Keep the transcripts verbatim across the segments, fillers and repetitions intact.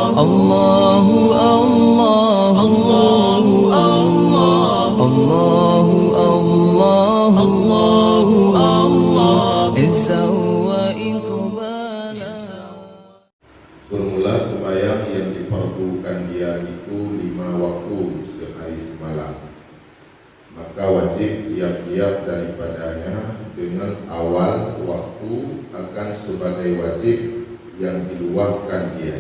Allahu Allah, Allahu Allah, Allahu Allah, Allahu Allah, Izzah wa Iqbala. Bermula sembahyang yang difardukan dia itu lima waktu sehari semalam. Maka wajib tiap-tiap daripadanya dengan awal waktu akan sebagai wajib yang diluaskan dia,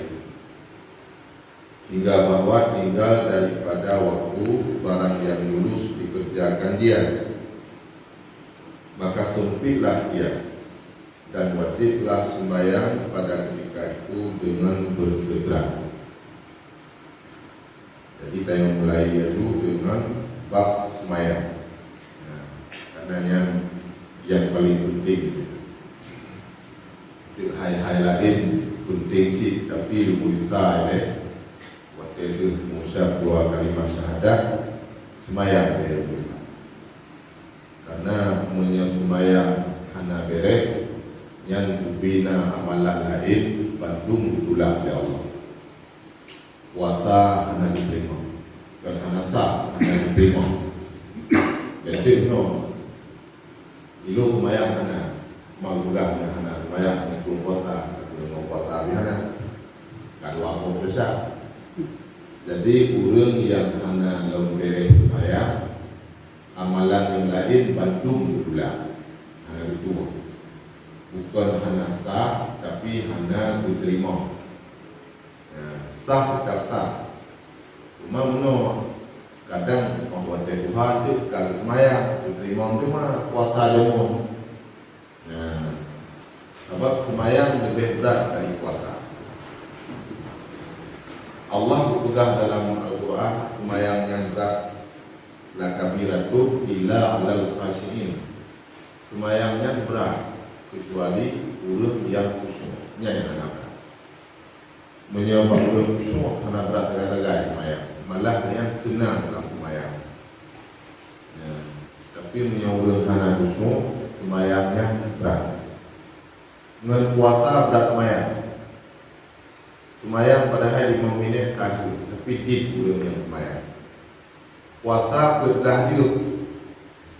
hingga bahwa tinggal daripada waktu barang yang lulus dikerjakan dia, maka sempitlah ia, dan wajiblah sembahyang pada ketika itu dengan bersegera. Jadi, tanyoe mulai laju deungon bab seumayang. Nah, karena nyan nyang paleng peunteng. Teuk hai-hai laén peunteng cit, tapi lôn peugah lé, watée deuh meuucap dua kalimat syahadat, seumayang lé lôn peugah. Karena meunyoe seumayang hana béreh, nyan bubena amalan laén bandum geutulak lé Allah. Puasa hana jiteurimong, kon hana sah, hana jiteurimong. Jadi nyoe, ilôn seumayang hana, mageupeugah hana seumayang, ngon puasa, ngon puasa pih hana. Ka dua boh desya. Jadi, ureuëng nyang hana lom béreh seumayang, amalan nyang laén bandum geutulak, hana geutueng. Bukon hana sah, tapi hana geuteurimong. Nah, sah teutap sah. Cuma meunyoe kadang óh watée tuha teuk ka geuseumayang, geuteurimong teuma puasa jameun. Nah, sabab seumayang leubeh brat dari puasa. Allah geupeugah dalam Al-Qur'an, seumayang nyang brat, "Lakabiratun illa 'alal khasyiin." Seumayang nyan brat, keucuali ureuëng nyang khusyuk, nyan nyang hana brat. Meunyoe bak ureuëng khusyuk hana brat sagai-sagai seumayang, malah nyang seunang lam seumayang. Ya. Tapi meunyoe ureuëng hana khusyuk, seumayang nyan brat. Ngon puasa brat seumayang. Seumayang padahai limong minét ka jeuet, tapi dit ureuëng nyang seumayang. Puasa peuet blah jeuet,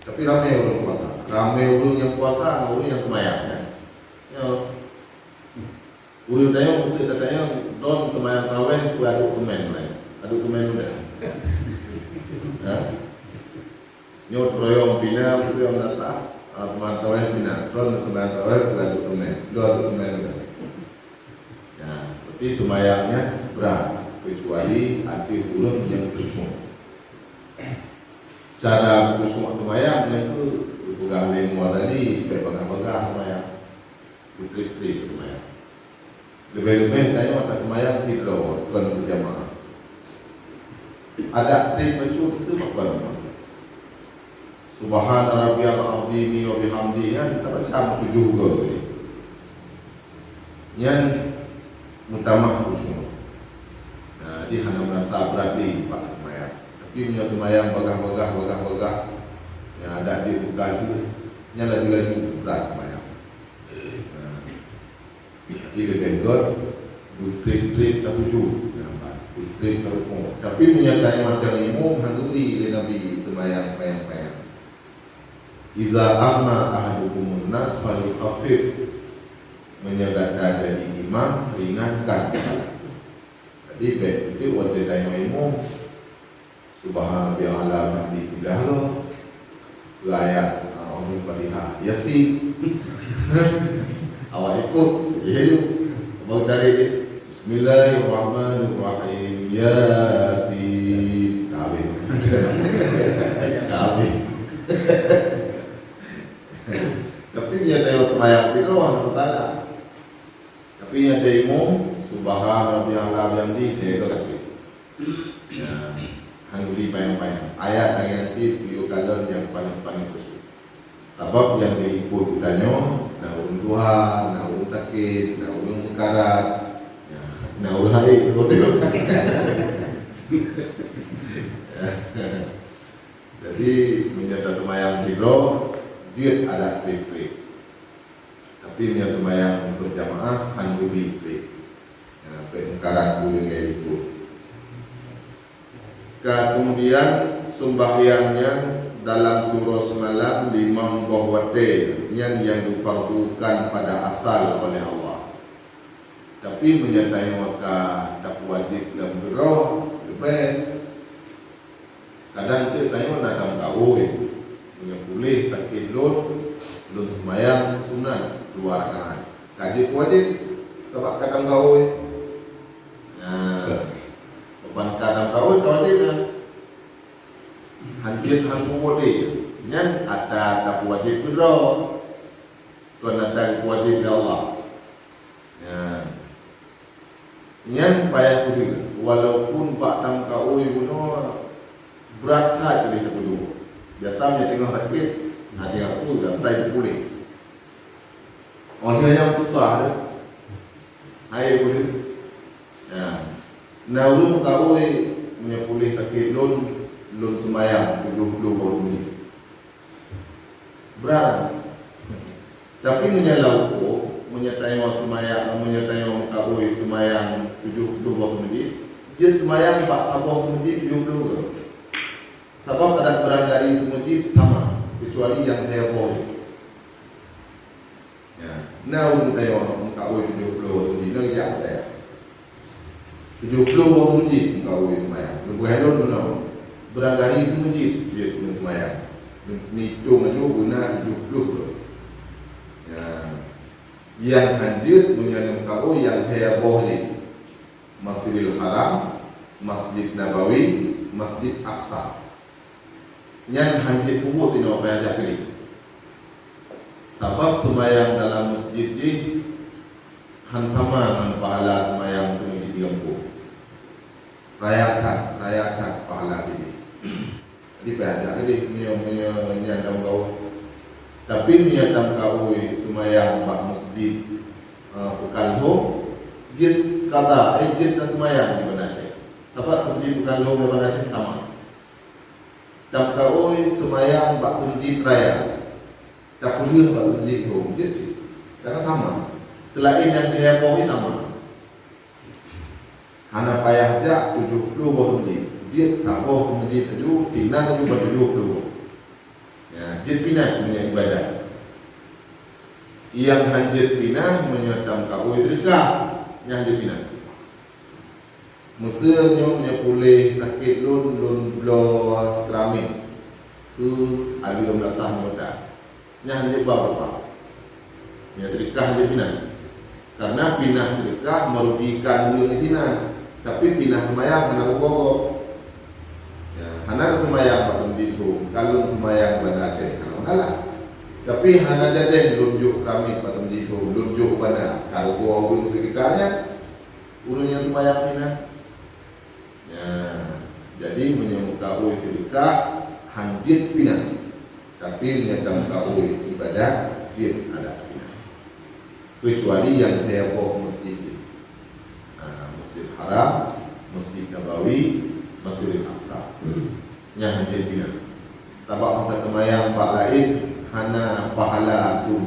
tapi ramé ureuëng puasa. Ramé ureuëng nyang puasa ngon ureuëng nyang seumayang, kan? Ya. Ureuëng tanyoe, khusos tanyoe, droen seumayang tarawéh, peue aduk keumen laén. Aduk keumen udah. Ha? Nyoe teurayong pina, teurayong dasar, ah, teuma teurayong pina, tron teuma teurayong bukan teumé, dua teumé udah. Nah, berarti seumayang nyan brat, kecuali ateueh ureuëng nyang khusyuk. Cara khusyuk seumayang nyan tu, peugah lé Mughazali, bèk bagah-bagah seumayang. Beutreuk-treuk seumayang. Leubeh-leubeh tanyoe taseumayang sidroe, kon beujamaah. Adak treb bacut teuh pakon. Subhana rabbiyal azimi wa bihamdihi nyan tabaca meutujoh goe. Nyan meutamah khusyuk. Nah, jadi hana meurasa brat lé bak seumayang. Tapi meunyoe seumayang bagah-bagah, bagah-bagah, nyang adak jeuet buka jeuet, nyan laju-laju brat seumayang. Nah. Jadi leubeh göt beutreuk-treuk tapujoe, beutreuk tarukuk. Tapi meunyo tanyoe macam imum, han geubri lé Nabi seumayang panyang-panyang. "Iza amma ahadukumun nas falyukhaffif." Meunyo gata jadi imam, ringankan salat. Jadi bèk beutôi watèe tanyoe imum, Subhana rabbiyal a'la, bihamdihi, dah lo. Ayat, ah, Ummul Fatihah, Yasin. Awak ikut, ya, yuk. Abang tarik, Bismillahirrahmanirrahim. Yasin. Ka habéh. Ka habéh. Tapi dia tengok sembahyang tidur, Allah Taala. Tapi nyang teuimum, Subhana rabbiyal a'la bihamdihi, teuka kaki. Nah, han geubri panyang-panyang. Ayat lagèe nyan cit, geuyue kalon nyang paléng-paléng khusyuk. Sabab nyang diikot geutanyoe, na ureueng tuha, na ureueng sakét, na ureueng meukarat, ya, na ureueng haid, beutôi. Jadi, meunyoe taseumayang sidroe, jeuet adak trép-trép. Tapi meunyoe seumayang beujamaah, han geubri trép. Ya, Peungkaran ulée itu. Ka kemudian, sembahyang nyan dalam siuroe seumalam limong boh watée nyan nyang geufardukan pada asal oleh Allah. Tapi meunyoe tanyoe ka tapeuwajéb lam keudroe, leubeh. Kadang teuk tanyoe na tameukaôi, meunyoe puléh sakét lôn, lôn seumayang sunat dua rakaat. Ka jeuet peuwajéb, sabab ka tameukaôi. Nah, ban ka tameukaôi ka wajéb nyan. Han jeuet han peubuet lé, nyan ata tapeuwajéb keudroe. Kon ata geupeuwajéb lé Allah. Nyan. Nyan payah peudeuh, walaupun bak tameukaôi bunoe brat that lé tapeuduek. Biasa meunyoe teungoh sakét, na teungoh peue, gata puléh. Óh lheueh nyan peugah deh, hai peudeuh. Nyan. Na ureuëng meukaôi, meunyoe puléh sakét lôn, lôn seumayang tujoh ploh boh teumeujieb. Brat. Tapi meunyoe lam ukoe, meunyoe tanyoe seumayang, meunyoe tanyoe meukaôi seumayang tujoh ploh boh teumeujieb, jeuet seumayang bak saboh teumeujieb tujoh ploh goe. Sabab adat beurangkali teumeujieb sama, keucuali nyang lhée boh jih. Ya, na ureuëng tanyoe meukaôi tujoh ploh boh teumeujieb, na geujak watée. Tujoh ploh boh teumeujieb meukaôi seumayang. Leubeh lôn bunoe, beurangkali teumeujieb jeuet seumayang. Neutông laju beuna tujoh ploh goe. Ya. Nyang han jeuet meunyoe meukaôi nyang lhée boh jih. Masjidil Haram, Masjid Nabawi, Masjid Aqsa. Nyan han jeuet peubuet inoe payah jak keudeh. Sabab seumayang dalam masjid jih han sama ngon pahala seumayang teumeujieb di gampông. Raya that, raya that pahala jih. Jadi payah jak keudeh meunyoe, meunyoe nyan tameukaôi. Tapi meunyoe tameukaôi seumayang bak masjid, eh, Peukan Lhom, jeuet kada, eh, jeuet taseumayang di Banda Aceh. Sabab teumeujieb Peukan Lhom ngon Banda Aceh sama. Tameukaôi seumayang bak teumeujieb raya, tapeulheueh bak teumeujieb Lhom, jeuet cit. Karena sama. Seulaén nyang lhée boh nyan sama. Hana payah jak tujoh ploh boh teumeujieb. Jeuet saboh teumeujieb laju, sinan laju bak tujoh ploh boh. Ya, jeuet pinah meunyoe ibadat. Nyang han jeuet pinah meunyoe tameukaôi seudeukah, nyan jeuet pinah. Meuseu nyoe meunyoe puléh sakét lôn, lôn bloe keramik keu aleuem lasah meuta. Nyan jeuet ba rupa. Nyan seudeukah jeuet pinah. Karena pinah seudeukah merugikan ureuëng di sinan. Tapi pinah seumayang hana rugoe gob. Ya, hana seumayang bak teumeujieb Lhom, ka lôn seumayang Banda Aceh, hana masalah. Tapi hana jadeh lôn jok keramik bak teumeujieb Lhom, lôn jok banda, ka rugoe ureuëng seukitar nyan. Ureuëng nyang seumayang sinan. Ya, jadi meunyoe meukaôi seudeukah, han jeuet pinah. Tapi meunyoe tameukaôi ibadat, jeuet adak pinah. Keucuali nyang lhée boh masjid jih. Ha, Masjid Haram, Masjid Nabawi, Masjidil Aqsa. Nyan han jeuet pinah. Sabab masa seumayang bak laén hana pahala tu.